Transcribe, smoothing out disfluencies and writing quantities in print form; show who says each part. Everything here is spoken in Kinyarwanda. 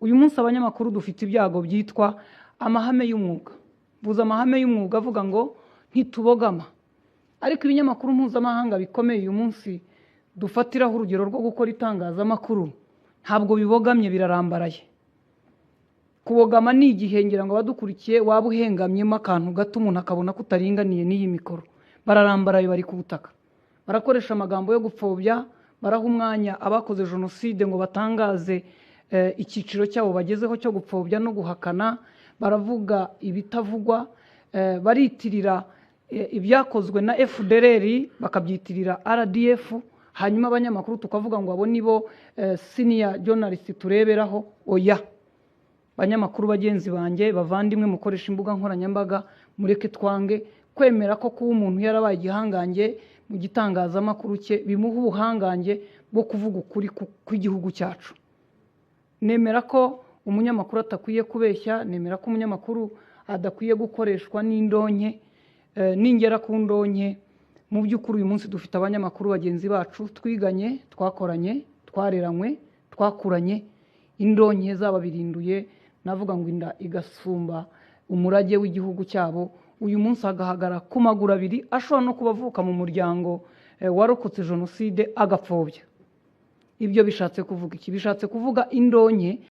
Speaker 1: Uyu munsi abanyamakuru dufite ibyago byitwa amahame y'umwuga. Mvuze amahame y'umwuga avuga ngo ntitubogama, ariko ibinyamakuru mpuzamahanga bikomeye uyu munsi dufatiraho urugero rwo gukora itangazamakuru ntabwo bibogamye, birarambaraye. Kubogama ni igihe, ngira ngo abadukurikiye, waba uhengamyemo akantu gato umuntu akabona ko utaringaniye n'iyi mikoro. Bararambaraye, bari ku butaka, barakoresha amagambo yo gupfobya, baraha umwanya abakoze jenoside ngo batangaze icyiciro cyabo bagezeho cyo gupfobya no guhakana. Baravuga ibitavugwa, baritirira ibyakozwe na FDLR bakabyitirira RDF, hanyuma abanyamakuru tukavuga ngo abo nibo senior journalist tureberaho. Oya, banyamakuru bagenzi banjye, bavandimwe mukoresha imbuga nkoranyambaga, mureke twange kwemera ko kuba umuntu yarabaye igihangange mu gitangazamakuru cye bimuha ubuhangange bwo kuvuga ukuri kw'igihugu cyacu. Nemera ko umunyamakuru atakwiye kubeshya, nemera ko umunyamakuru adakwiye gukoreshwa n'indonke. Ningera ku ndonke, mu by'ukuri uyu munsi dufite abanyamakuru bagenzi bacu twiganye, twakoranye, twareranywe, twakuranye, indonke zababirinduye, navuga ngo inda igasumba umurage w'igihugu cyabo. Uyu munsi agahagara ku maguru abiri, ashobora no kuba avuka mu muryango warokotse jenoside, agapfobya. Ibyo bishatse kuvuga iki? Bishatse kuvuga indonke.